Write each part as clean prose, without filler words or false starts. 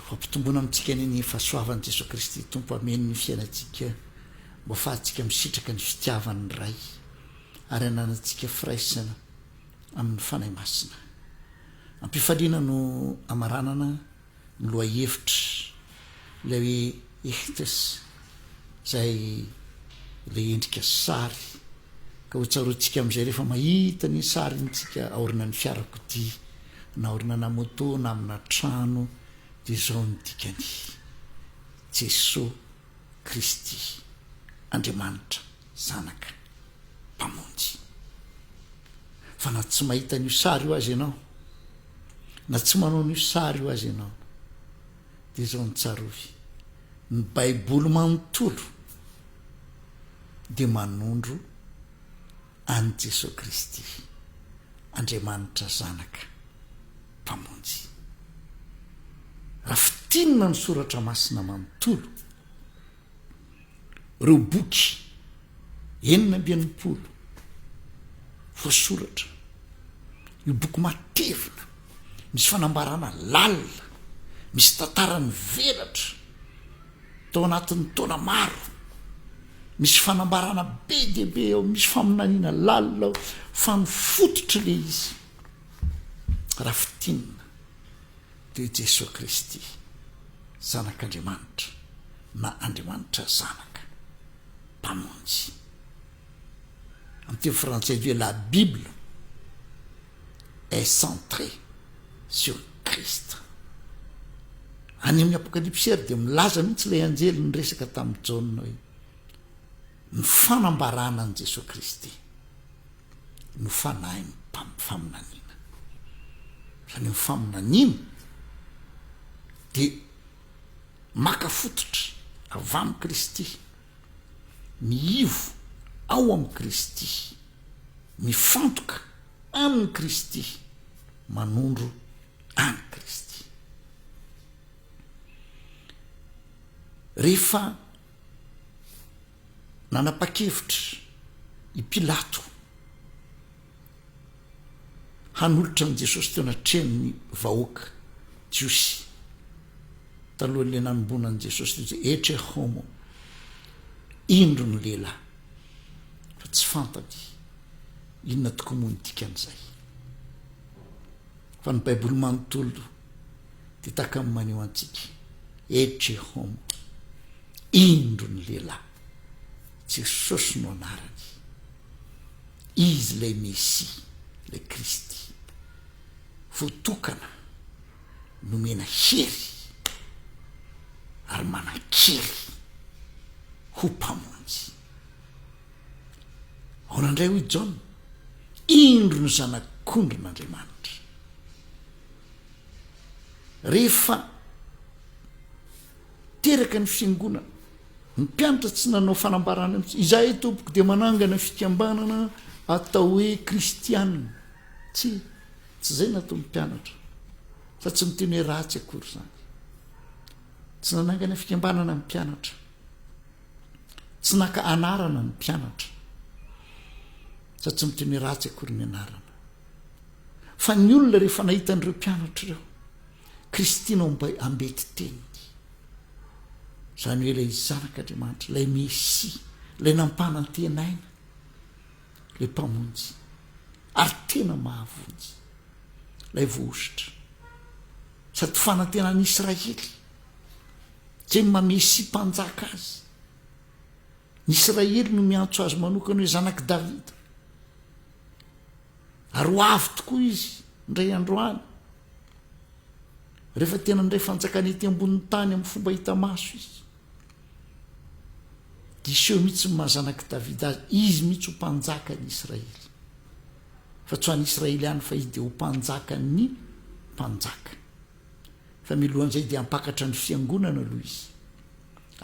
Fampitomboana amintsika anie ny fahasoavan'i Jesoa Kristy Tompo hameno ny fiainantsika mba afahantsika misitraka ny fitiavan'ny Ray ary hananantsika firaisana amin'ny Fanahy Masina. Am-pifaliana no amaranana ny lohahevitra ilay hoe Ichthys izay ilay endrika sary ka ho tsaroantsika amin'izay rehefa mahita ny sarintsika aorinan'ny fiarakodia na aorinana moto na amina trano dia izao ny dikany, Jesoa Kristy Andriamanitra Zanaka Mpamonjy. Fa na tsy mahita an'io sary io aza ianao, na tsy manao an'io sary io aza ianao, dia izao no tsarovy, ny Baiboly manontolo dia manondro an'i Jesoa Kristy, Andriamanitra Zanaka Mpamonjy. Raha fintinina ny Soratra Masina manontolo, ireo boky 66 voasoratra, io boky matevina, misy fanambarana lalina, misy tantara nivelatra tao anatin'ny taona maro, misy fanambarana be dia be ao, misy faminaniana lalina ao, fa ny fototry le izy, raha fintinina, dia Jesoa Kristy, Zanak'Andriamanitra, na Andriamanitra Zanaka, Mpamonjy. Amin'ny teny frantsay hoe la Bible est centrée sur Christ. Any amin'ny Apokalypsy ary dia milaza mihitsy ilay anjely niresaka tamin'i Jaona hoe ny fanambarana an'i Jesoa Kristy no fanahin'ny faminaniana. Izany hoe ny faminaniana dia maka fototra avy amin'i Kristy, ny ivo ao amin'i Kristy, mifantoka amin'i Kristy, manondro an'i Kristy. Rehefa nanapa-kevitra i Pilato hanolotra an'i Jesosy teo anatrehan'ny vahoaka jiosy, talohan'ilay nanomboana an'i Jesosy, dia izy, Ecce homo, indro ny lehilahy, fa tsy fantany inona tokoa moa ny dikan'izay. Fa ny Baiboly manontolo dia tahaka ny maneho antsika, Ecce homo, indro ny lehilahy, Jesosy no anarany, Izy ilay Mesia, ilay Kristy, voatokana, nomena hery ary manan-kery ho Mpamonjy. Ahoana indray hoy Jaona? Indro ny Zanak'ondrin'Andriamanitra. Rehefa teraka ny fiangonana, ny mpianatra tsy nanao fanambarana mihitsy, izahay tompoko dia manangana fikambanana atao hoe kristianina. Tsia, tsy izay nataon'ny mpianatra, fa tsy miteny hoe ratsy akory izany. Tsy nanangana fikambanana ny mpianatra. Tsy naka anarana ny mpianatra. Sa tsy miteny hoe ratsy akory ny anarana. Fa ny olona rehefa nahita an'ireo mpianatra ireo, Kristy no ambety teniny. Izany hoe ilay Zanak'Andriamanitra, ilay Mesia, ilay nampanantenaina, ilay Mpamonjy, ary tena mahavonjy, ilay voahosotra. Sady fanantenan'i Israely, izay no maha Mesia Mpanjaka azy. Ny Israely no miantso azy manokana hoe Zanak'i Davida. Ary ho avy tokoa izy indray andro any, rehefa tena nandray fanjakana ety ambonin'ny tany amin'ny fomba hita maso izy. Diso eo mihitsy ny maha zanak'i Davida azy, izy mihitsy ho mpanjakan'ny Israely. Fa tsy ho an'ny Israely ihany fa izy dia ho mpanjakan'ny mpanjaka. Fa milohan'izay dia hampakatra ny fiangonana aloha izy.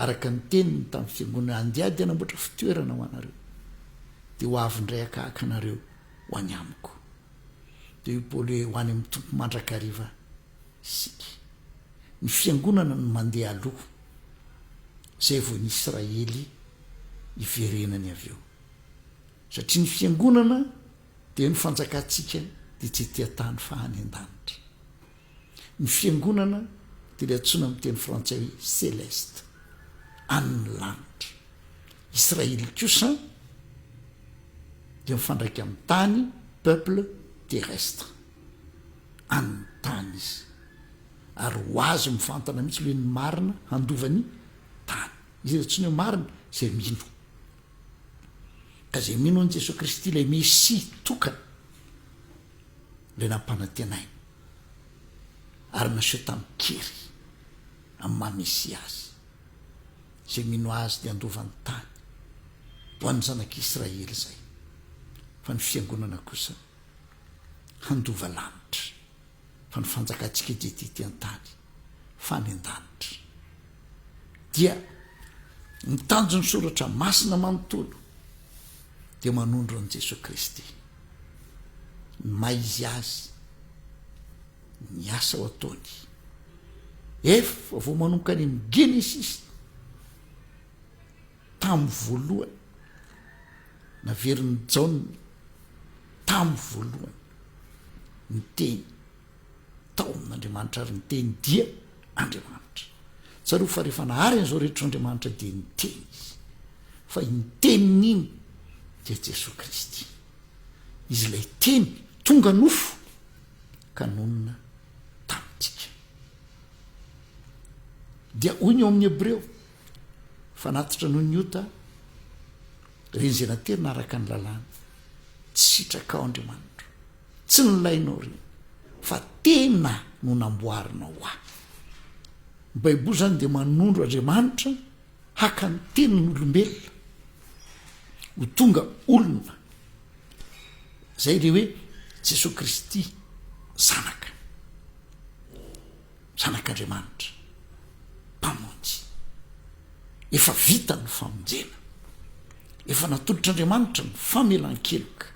Araka ny teniny tamin'ny fiangonana, andeha dia hanamboatra fitoerana ho anareo. Dia ho avy indray hakahaka anareo ho any amiko. Dia hoy Paoly hoe ho any amin'ny Tompo mandrakariva isika. Ny fiangonana no mandeha aloha, izay vao ny Israely hiverenany avy eo. Satria ny fiangonana dia ny fanjakantsika dia tsy ety an-tany fa any an-danitra. Ny fiangonana. Dia ilay antsoina amin'ny teny frantsay hoe céleste, any ny lanitra. Israely kosa dia mifandraika amin'ny tany, peuple terrestre. Any ny tany izy. Ary ho azy mivantana mihitsy aloha ny marina handova ny tany. Izy antsoina hoe marina, izay mino. Ka izay mino an'i Jesoa Kristy ilay Mesia tokana, ilay nampanantenaina, ary naseho tamin-kery amin'ny maha Mesia azy. Izay mino azy dia handova ny tany, ho an'ny zanak'Israely izay, fa ny fiangonana kosa handova lanitra, fa ny fanjakantsika dia ety ety an-tany, fa any an-danitra. Dia ny tanjon'ny soratra masina manontolo dia manondro an'i Jesoa Kristy. Ny maha izy azy, ny asa ho ataony. Efa vao manomboka any amin'ny Genesisy tamin'ny voalohany, naverin'i Jaona tamin'ny voalohany ny teny tao amin'Andriamanitra ary ny teny dia Andriamanitra. Tsarovy fa rehefa nahary an'izao rehetra Andriamanitra dia niteny izy. Fa iny teniny iny dia Jesoa Kristy. Izy ilay teny tonga nofo ka nonina tamintsika. Dia hoy ny ao amin'ny Hebreo, fanatitra noho ny ota, ireny izay naterina araka ny lalàna, tsy sitrakao Andriamanitra. Tsy nilainao ireny fa tena no namboarinao ho ahy. Ny Baiboly izany dia manondro Andriamanitra haka ny tenin'olombelona ho tonga olona. Izay ilay hoe Jesoa Kristy Zanaka. Zanak'Andriamanitra, Mpamonjy. Efa vita ny famonjena. Efa natolotr'Andriamanitra ny famelan-keloka.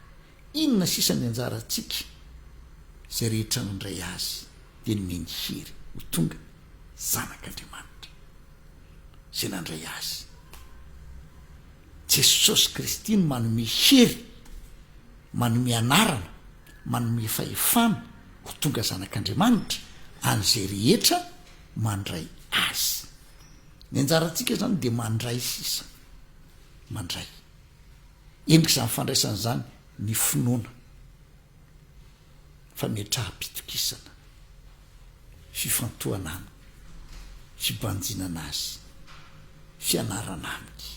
Inona sisa ny anjarantsika? Izay rehetra nandray Azy dia nomeny hery ho tonga zanak'Andriamanitra. Izay nandray Azy. Jesosy Kristy no manome hery, manome anarana, manome fahefana ho tonga zanak'Andriamanitra an'izay rehetra mandray Azy. Ny anjarantsika izany dia mandray sisa. Mandray. Endrik'izany fandraisana izany ny finoana, fametraham-pitokisana, fifantohana aminy, fibanjinana azy, fianarana aminy.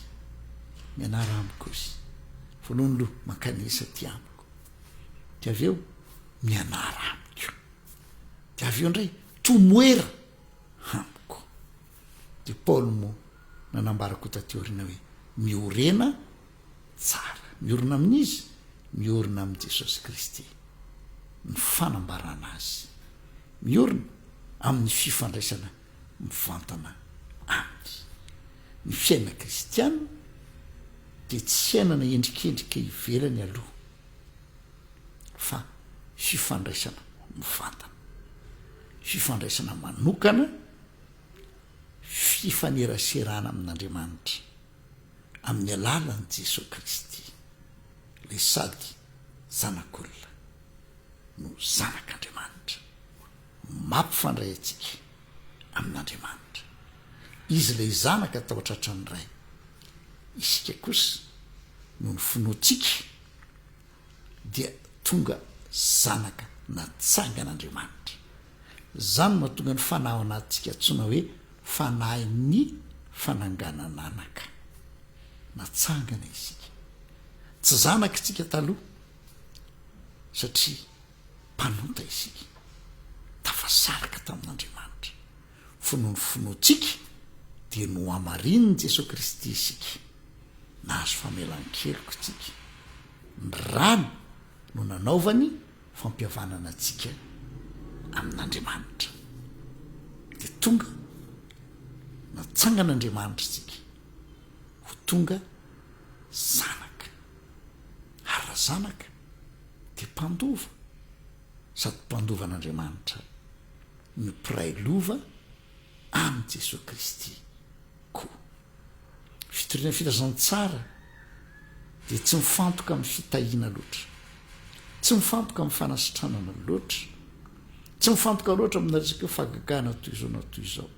Mianara amiko izy. Voalohany aloha, mankanesa aty amiko. Dia avy eo, mianara amiko. Dia avy eo indray, tomoera amiko. Dia Paoly moa nanambara koa taty aoriana hoe, Miorena tsara. Miorina amin'iza? Miorina amin'i Jesosy Kristy. Ny fanambarana Azy. Miorina amin'ny fifandraisana mivantana Aminy. Ny fiainana kristiana dia tsy fiainana endrikendrika ivelany aloha, fa fifandraisana mivantana. Fifandraisana manokana fifaneraserana amin'Andriamanitra amin'ny alalan'i Jesoa Kristy, ilay sady Zanak'olona no Zanak'Andriamanitra, mampifandray antsika amin'Andriamanitra. Izy ilay Zanaka tao an-tratran'ny Ray. Isika kosa, noho ny finoantsika, dia tonga zanaka natsangan'Andriamanitra. Izany no mahatonga ny fanahy ao anatintsika antsoina hoe fanahin'ny fananganan'anaka. Natsangana isika. Tsy zanaka isika taloha satria mpanota isika. Tafasaraka tamin'Andriamanitra. Fa noho ny finoantsika dia nohamarinin'i Jesoa Kristy isika. Nahazo famelan-keloka isika. Ny rany no nanaovany fampihavanana antsika amin'Andriamanitra. Dia tonga natsangan'Andriamanitra isika ho tonga zanaka. Ary raha zanaka dia mpandova, sady mpandova an'Andriamanitra no mpiray lova amin'i Jesoa Kristy koa. Fitoriana filazantsara dia tsy mifantoka amin'ny fitahiana loatra, tsy mifantoka amin'ny fanasitranana loatra. Tsy mifantoka loatra amina resaka hoe fahagagana toy izao na toy izao.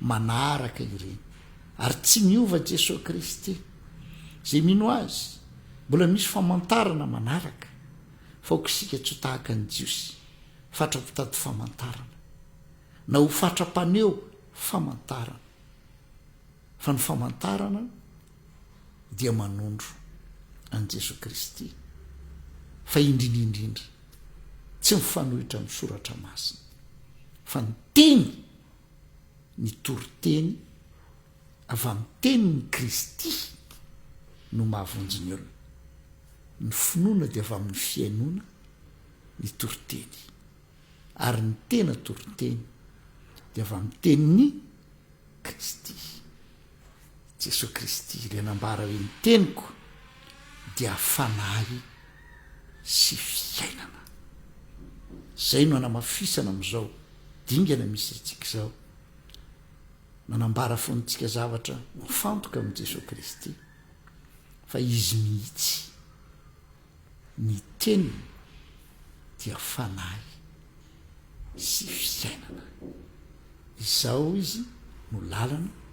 Manaraka ireny. Ary tsy miova Jesoa Kristy. Izay mino Azy, mbola misy famantarana manaraka. Fa aoka isika tsy ho tahaka ny Jiosy, fatra-pitady famantarana. Na ho fatra-paneho famantarana. Fa ny famantarana dia manondro an'i Jesoa Kristy, fa indrindra indrindra tsy mifanohitra amin'ny Soratra Masina, fa ny teny, ny toriteny avy amin'ny tenin'i Kristy no mahavonjy ny olona. Ny finoana dia avy amin'ny fihainoana ny toriteny, ary ny tena toriteny dia avy amin'ny tenin'i Kristy. Jesoa Kristy ilay nambara hoe ny teniko dia fanahy sy fiainana. Izay no anamafisana amin'izao dingana misy antsika izao. Nanambara fontsika zavatra mifantoka amin'i Jesoa Kristy fa Izy mihitsy ny teniny dia fanahy sy fiainana. Izao Izy no lalana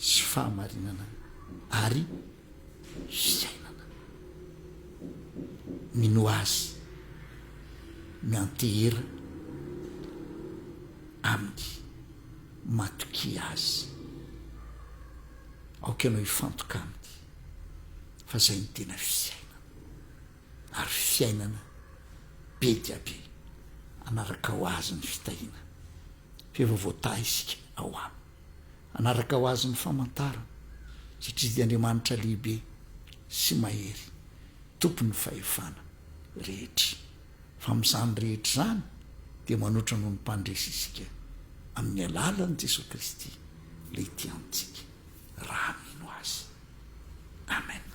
sy fahamarinana ary fiainana. Minoa Azy, miantehera Aminy, matokia Azy. Aoka ianao hifantoka Aminy fa izay no tena fiainana ary fiainana be dia be. Hanaraka ho azy ny fitahiana. F'efa voatahy isika ao aminy. Hanaraka ho azy ny famantarana, satria Izy dia Andriamanitra lehibe sy mahery, Tompon'ny fahefana rehetra. Fa amin'izany rehetra izany dia manoatra noho ny mpandresy isika amin'ny alalan'i Jesoa Kristy, ilay tia antsika, raha mino Azy. Amen.